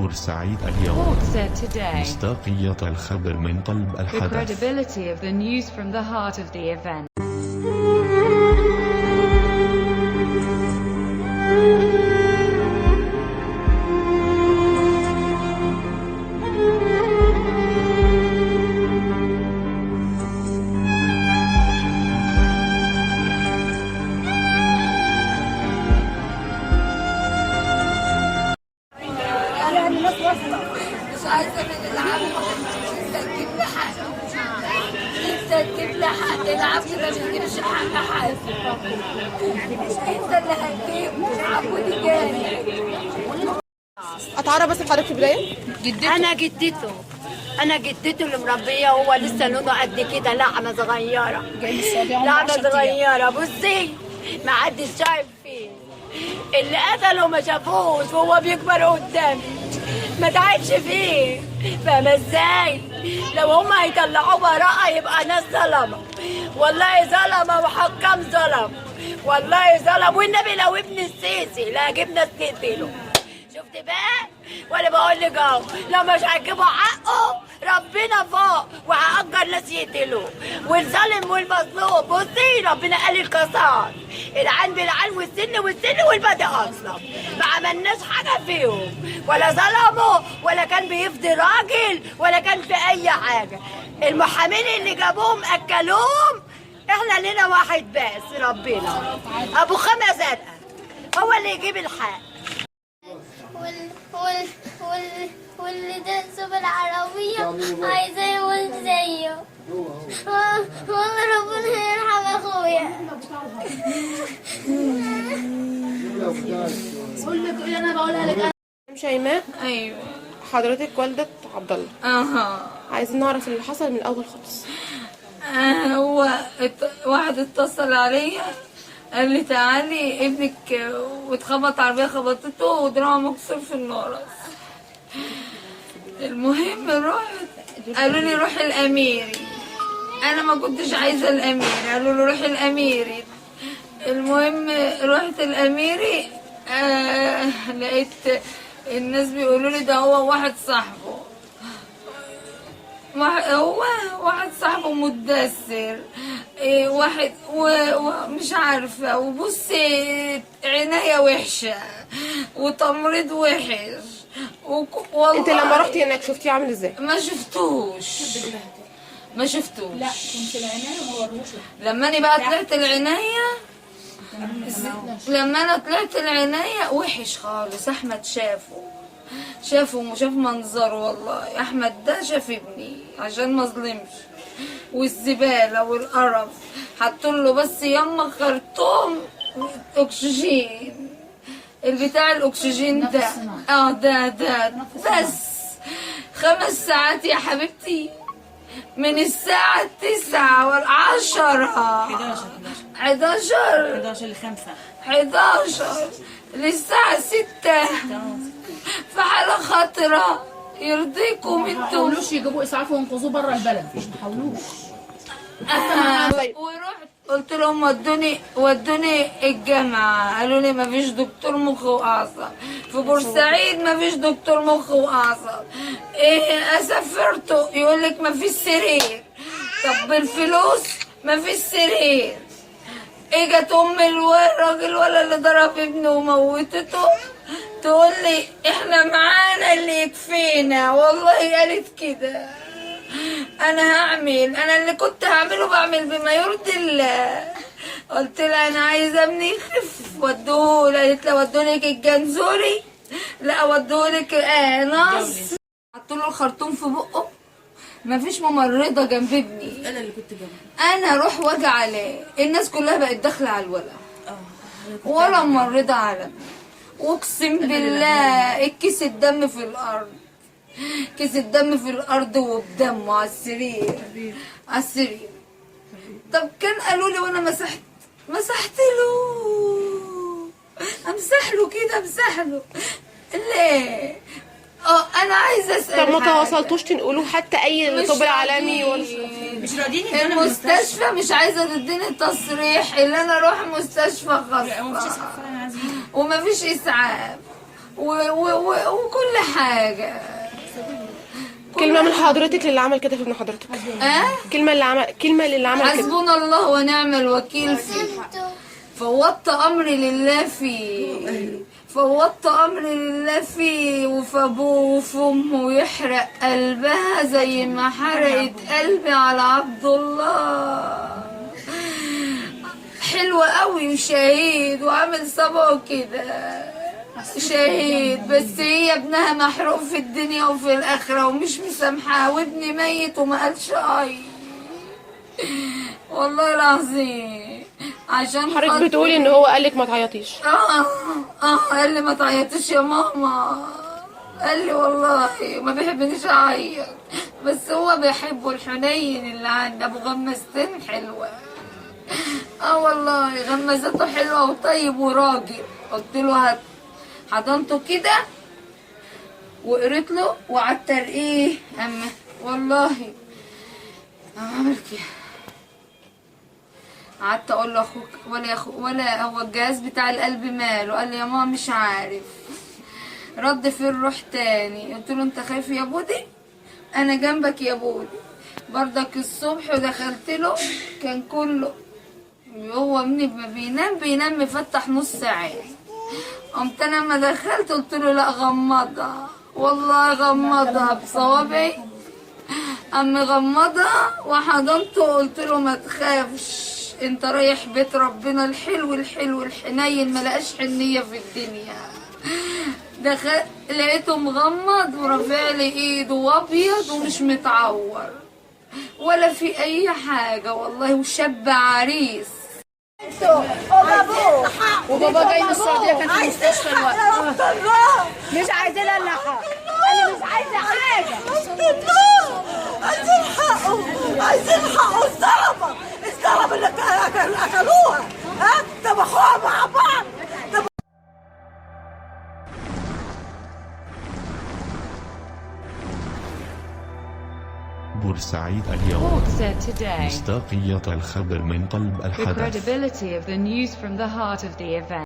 بورسعيد اليوم. Port Said Today. مصداقية الخبر من قلب The الحدث. credibility of the news from the heart of the event. مش عايزه من العبد. انت تجيب لي حق، انت تجيب لي حق. العبد ما بيجيبش حق حد، انت اللي هتجيب عبودي جاني. اتعرف بس بحضرتك في البداية. انا جدته، انا جدته اللي مربيه، هو لسه لونه قد كده، لحمه صغيرة، لحمه صغيرة. بصي ما حدش شايف فيه، اللي قتله ما شافوش وهو بيكبر قدامي، ما تعبش فيه. فاهمه ازاي؟ لو هما هيطلعوه براءة يبقى ناس ظلمه، والله ظلمه وحكام ظلم، والله ظلم. والنبي لو ابن السيسي لا اجيب ناس تقتله. شفت بقى؟ وانا بقول لك اهو، لو مش هتجيبوا حقه ربنا فوق، وهأجر ناس يقتلوه، والظالم والمظلوم. بصي ربنا قال القصاص، العين بالعين والسن والسن والبدء اصلا. ما عملناش حاجة فيهم، ولا ظلموا، ولا كان بيفضي راجل، ولا كان في اي حاجة. المحامين اللي جابوهم اكلوهم. احنا لنا واحد بس، ربنا ابو خمس زرقاء، هو اللي يجيب الحق. وال وال وال واللي داسه بالعربية عايزاه يقول زيه. والله ربنا يرحم اخويا. شيماء، ايوه. حضرتك والدة عبد الله. اها. عايزين نعرف اللي حصل من الاول خالص. هو واحد اتصل عليا قال لي تعالي ابنك واتخبط عربية خبطته ودراعه مكسور في النورس. المهم رحت، قالوا لي روحي الأميري. أنا ما كنتش عايزة الأميري، قالوا لي روحي الأميري. المهم رحت الأميري، لقيت الناس بيقولوا لي ده هو واحد صاحبه، هو واحد صاحبه متدثر، إيه واحد ومش عارفة. وبصي عناية وحشة وتمريض وحش والله. انت لما رحتي هناك شفتيه عامل ازاي؟ ما شفتوش، ما شفتوش. لا كنت العناية ما وروش. لما انا بقى طلعت العناية، لما انا طلعت العناية وحش خالص. احمد شافه، شافه وشاف منظره. والله احمد ده شاف ابني عشان ما ظلمش، والزبالة والقرف. حطوا له بس يما خرطوم اكسجين، البتاع الاكسجين ده، ده بس 5 ساعات يا حبيبتي، من الساعة 9 والعشرة 11 11 ل 5 11 للساعة 6 في حالة خطرة. يرضيكم ما انتم؟ حاولوش يجيبوا اسعاف وينقذوه بره البلد، ما حاولوش. طيب. ورحت قلت لهم ودوني الجامعة، قالوا لي مفيش دكتور مخ وأعصاب في بورسعيد، مفيش دكتور مخ وأعصاب. ايه أسافرته؟ يقول لك مفيش سرير. طب بالفلوس مفيش سرير. اجت ام الراجل ولا اللي ضرب ابنه وموتته تقول لي احنا معانا اللي يكفينا. والله قالت كده. انا هعمل، انا اللي كنت هعمله بعمل بما يرضي الله. قلت لها انا عايزه ابني يخف، ودوه. قالت لي ودولك الجنزوري، لا ودولك نص. حطوا له الخرطوم في بقه، مفيش ممرضة جنب ابني، انا اللي كنت جنبه. انا اروح واجي عليه. الناس كلها بقت داخله على الولد، ولا ممرضة على ابني. اقسم بالله الكيس الدم في الارض، كيس الدم في الارض وبدمه على السرير، على السرير. طب كان قالوا لي وانا مسحت له، امسح له كده، امسح له ليه؟ انا عايزه اسال. طب ما حاجة. تواصلتوش تنقلوه حتى اي مش طب العالمي ولا؟ راضيين. مش راضيين يدونا من المستشفى مش عايزه تديني تصريح ان انا اروح مستشفى لا، ومفيش خاصة، اسعاف فعلا عايزين. ومفيش اسعاف. وكل حاجة. كلمة من حضرتك للي عمل كده في ابن حضرتك. اه، كلمة للي عمل كده. حسبنا الله ونعم الوكيل فيه. فوضت امري لله فيه، فوضت امري لله فيه وفي ابوه وفي امه، ويحرق قلبها زي ما حرقت قلبي على عبد الله. حلوة قوي وشهيد وعامل صبعه كده شهيد، بس هي ابنها محروق في الدنيا وفي الاخرة ومش مسامحاه، وابني ميت وما قالش اي والله العظيم. عشان حضرتك خاطر- بتقولي ان هو قالك ما تعيطيش. اه قال لي ما تعيطيش يا ماما، قال لي والله ما بيحبنيش اعيط، بس هو بيحبه الحنين اللي عند ابو غمزتين حلوة. والله غمزته حلوة وطيب وراجل. قلت له هات، حضنته كده وقريت له وقعدت ارقيه. اما والله عامل كده، قعدت اقول له اخوك ولا أخو ولا هو الجهاز بتاع القلب ماله؟ قال لي يا ماما مش عارف. رد في الروح تاني. قلت له انت خايف يا بودي؟ انا جنبك يا بودي. برضك الصبح دخلت له كان كله هو من ما بينام بينام مفتح نص عين. قمت انا لما دخلت قلت له لا غمضها، والله غمضها بصوابعي. قام غمضها وحضنته وقلت له ما تخافش، انت رايح بيت ربنا الحلو الحلو الحنين، ما لقاش حنية في الدنيا. دخل لقيته مغمض ورافع لي ايده وابيض ومش متعور ولا في اي حاجة والله، وشاب عريس. وبابا جاي من السعودية كان في المستشفى الوقت. مش عايزين الا حق، انا مش عايزه حاجة. عايزين حقه، عايزين حقه. الظلمة، الظلمة اللي اكلوها، ها طبخوها مع بعض. بورسعيد اليوم. Port said today. مصداقية الخبر من قلب The الحدث. credibility of the news from the heart of the event.